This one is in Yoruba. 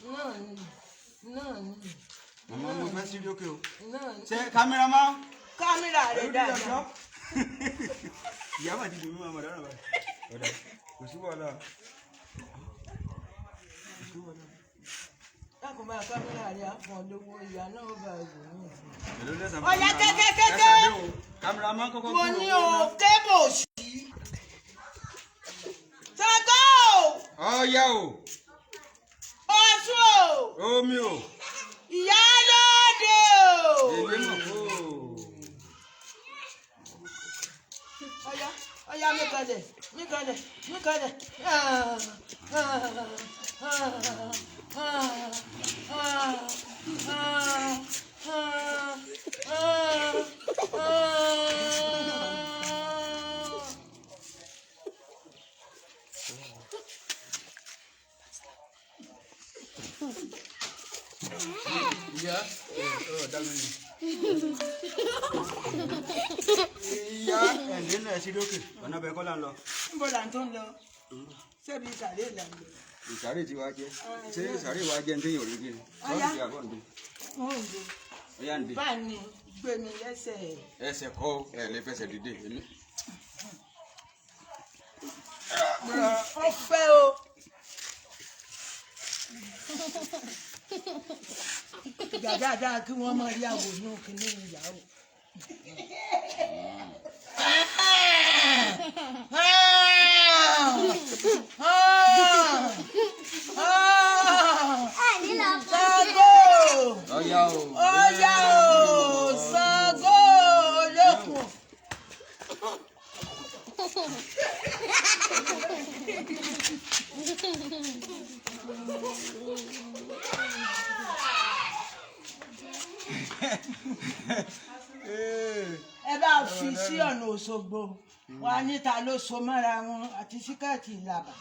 Náà ni, náà ni. Màmá, mo fẹ́ sí lókè o. Náà ni. Ṣé cameraman? Kámẹ́rà rẹ̀ dáadáa. Ìyá mà ti dùn mí, màmá dára báyìí. Ọ̀dà, kò sí wàhálà. Kò sí wàhálà. Dákun, bá kámẹ́rà rẹ̀, á fún ọ lówó, ìyá náà ó bá wò ní ìsìn. Èló lẹ́sàn-án? Ọ̀yá, kẹ́kẹ́kẹ́kẹ́. Cameraman kọ́kọ́ Mo kúrò ní owó o náà. kébò sí. Ṣàngó. Ọ̀yá o. Ọ̀ṣun o. Omi o. Ìyá lóde o. Èlé mọ̀ kó. Ọ̀yá, ọ̀yá, mi kalẹ̀, mi kalẹ̀, mi kalẹ̀. Ah, ah, ah, ah, ah, ah, ah, ah, ah. Ìyá ẹ ọ̀ dá mi nù. Ìyá, ẹ̀ǹdẹ́ náà sí lókè. Ọ̀nà bẹ̀ kọ́ là ń lọ. Níbo là ń tó ń lọ? Ṣebí ìsàlẹ̀ ìlànà? Ìsàrè tí wàá jẹ́. Ṣé ìsàrè wàá jẹ́ ní téèyàn ò rí kí ni? Ọ̀yá. Sọ́ọ̀tì ti àbọ̀ ǹdè. Wọ́n ò lò. Ọ̀yá, ǹdè. Bá ní gbé mi lẹ́sẹ̀. Ẹsẹ̀ kọ́ ẹ lè fẹsẹ̀ dìde. Èmi. Ọ̀fẹ́ o. Ìgbà dáadáa kí wọ́n máa yàwó ní kínní ìyàwó. Ṣàngó! Ọ̀yá o. Ọ̀yá o! Ṣàngó olókùn! Ẹ bá fi sí ọ̀nà Òṣogbo wa níta ló so mọ́ra wọn àti síkẹ́ẹ̀tì ìlàbà.